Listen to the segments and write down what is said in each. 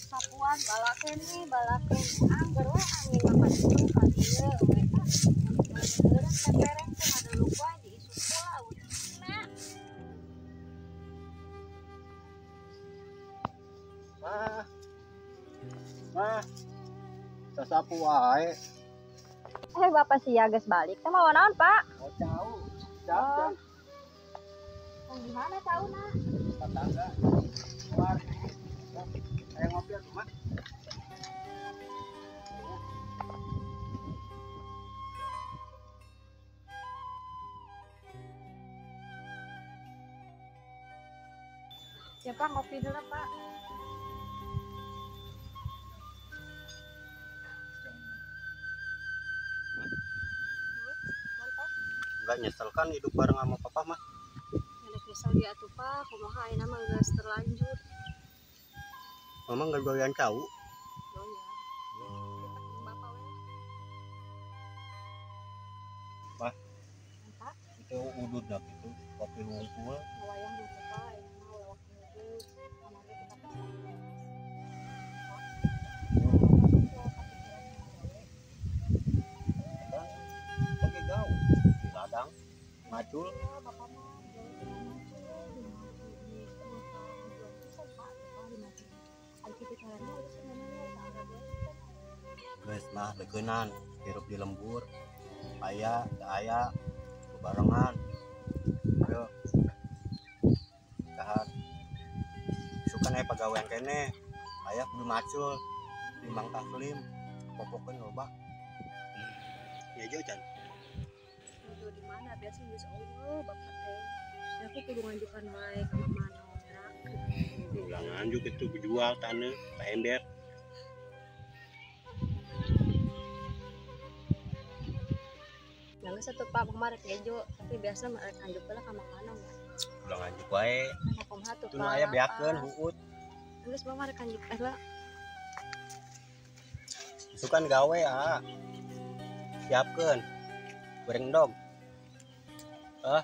Sapuan balakeun nih, balakeun. Angger we angin makan dulu ka dieu we. Beurang tepereng teh ngaduluk wae diisuk pula ucina. Mah. Mah. Sasapu wae. Eh, Bapak sia geus balik. Teh mawa naon, Pak? Oh, cau. Cau. Oh. Di mana cauna? Tetangga. Keluar. Ayo ngopi atuh, Mah. Ya, Pak, ngopi dulu, Pak. Enggak nyesel kan hidup bareng sama papa, Mah? Nggak nyesel dia tuh, Pak. Kumaha ayeuna mah geus terlanjur. Mama nggak doyan cau. Doyan. Bapak we. Mah. Pak. Itu udud dah gitu, kopi wungkul. Wayang dulu, Pak. Ayeuna mah lewat udud. Kamari kita pesan. Pakai gaul di ladang, macul. Geus mah leukeunnan, hirup di lembur, aya, teu aya, bebarengan. Ayo. Tahan. Sukan aya pagawean keneh, aya kudu macul, timbang taslim, popokeun loba. Ya jauh can. Aduh, di mana biasa geus eueuh bapak teh. Ya aku kudu nganjukan wae ka mana gerak. Ulah nganjuk itu jual taneuh, ka ember. Nangis satu Pak kemarin kejo, tapi biasa mah rek nganjuk heula ka mana ya. Ulah nganjuk wae. Nah, kumaha tuh Itu nu aya beakeun huut. Geus mah rek nganjuk heula. Isukan gawe ah. Siapkeun. Goreng dog. Ah.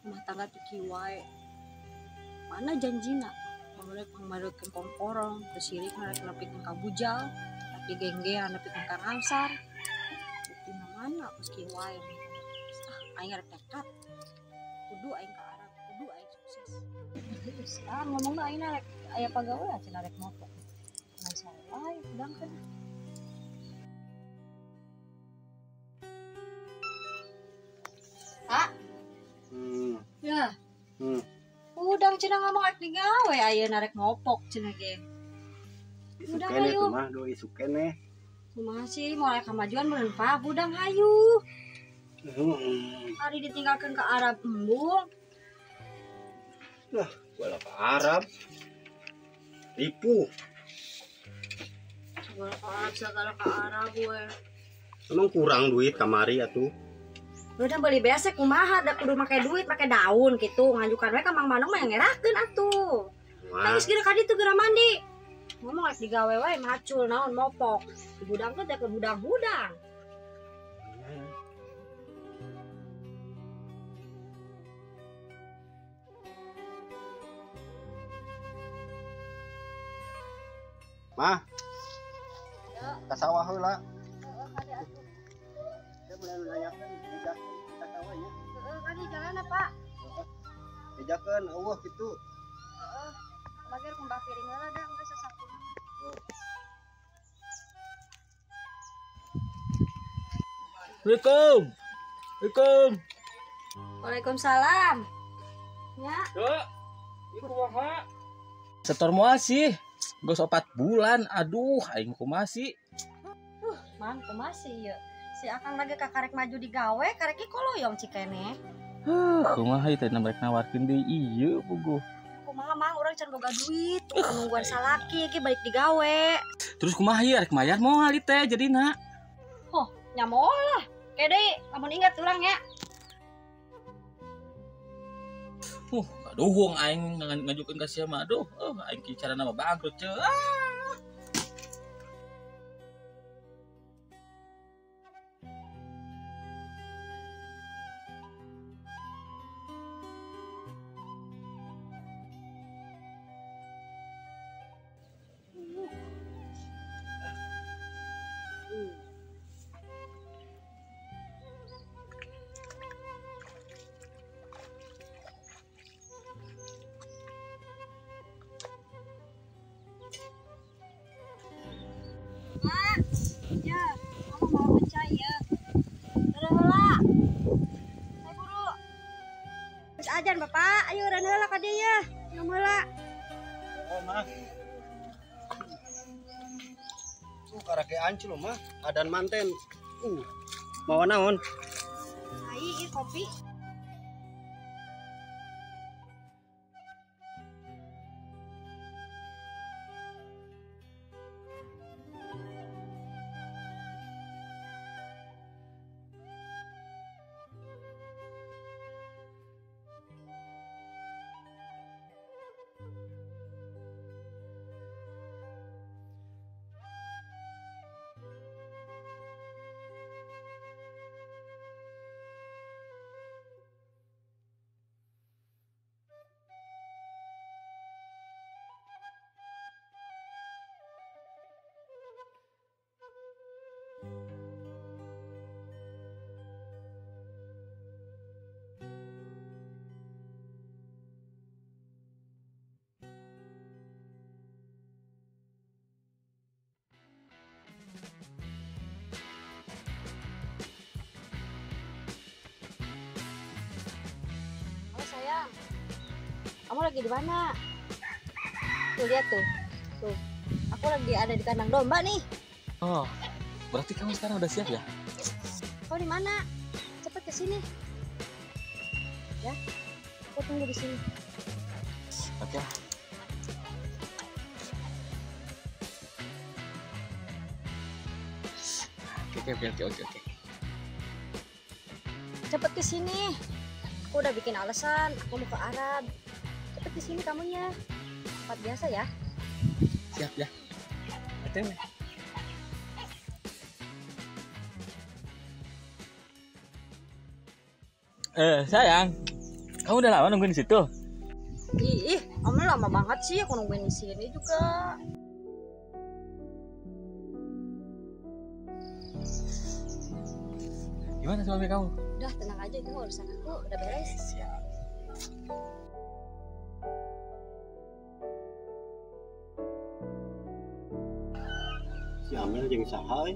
Rumah tangga tuh kieu wae. Mana janjina? Pangmerek pangmerek kongkorong, kesirik merek nepikeun ka bujal, tapi genggean nepikeun ka rangsar. Buktina mana geus kieu wae. Ah, aing rek tekad. Kudu aing ka Arab, kudu aing sukses. Geus ah ngomongna aing rek aya pagawean cenah rek moto. Ngan sae wae udangkeun. Pak. Ya. Udang cenah ngomong rek digawe ayeuna rek ngopok cenah ge. Udang hayu. Mah do isuk keneh. Kumaha sih moal aya kamajuan meureun Pak, budang hayu. Hari ditinggalkeun ke Arab embung. Lah, bola ke Arab. Ripuh. Segala ke Arab, segala ke Arab we. Emang kurang duit kamari atuh. Udah beli biasa kumaha da kudu make duit, make daun gitu. Nganjukan we ka Mang Manong mah ngerakeun atuh. Tangis geura ka ditu geura mandi. Ngomong rek digawe wae macul naon mopok. Budang teh ke budang-budang. Mah. Ka sawah heula. Heeh, kade atuh. Saya mulai nanyakeun jejak ka sawah nya. Heeh, kade jalanna, Pak. Jejakeun eueuh kitu. Heeh. Bager kumbah piring heula da geus sasapuna. Assalamualaikum. Assalamualaikum. Waalaikumsalam. Ya. Dok, ieu kumaha? Setor moal sih. Geus 4 bulan, aduh aing kumaha sih? Mang kumaha sih ieu? Si Akang lagi kakarek maju digawe, karek ki koloyong cikene. Kumaha ieu teh rek nawarkeun deui ieu puguh. Kumaha Mang, urang can boga duit, nungguan salaki ki balik digawe. Terus kumaha ieu rek mayar moal ieu teh jadina? Oh, nya moal lah. Ke deui, lamun ingat urang nya. Aduh, aing ngajukeun ka sia mah. Aduh, aing ki carana mah bangkrut ceu. Ah. Mak, ya, kamu mau percaya. Eureun heula. Ayo buru. Geus ajan Bapak, ayo eureun heula ka dieu ya. Minum heula. Oh, mah. Karake ancul mah, adan manten. Mau naon? Ai, ieu kopi. Halo sayang, kamu lagi di mana? Tuh lihat tuh, tuh. Aku lagi ada di kandang domba nih. Oh, berarti kamu sekarang udah siap ya? Kau di mana? Cepet ke sini. Ya, aku tunggu di sini. Oke. Oke. Cepet ke sini. Aku udah bikin alasan, aku mau ke Arab. Cepet ke sini kamunya. Tempat biasa ya. Siap ya. Oke. Sayang, kamu udah lama nungguin di situ? Ih, kamu lama banget sih, aku nungguin di sini juga. Gimana suami kamu? Udah, tenang aja, itu urusan aku, udah beres. Siap. Si Amel jeung saha euy?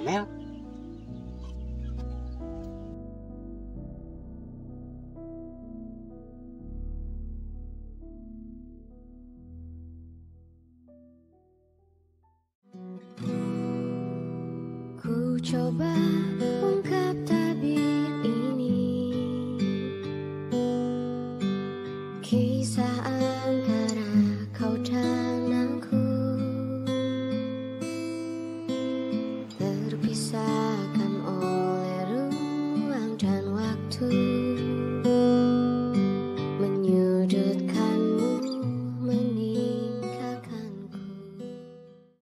Mel. Ku coba ungkap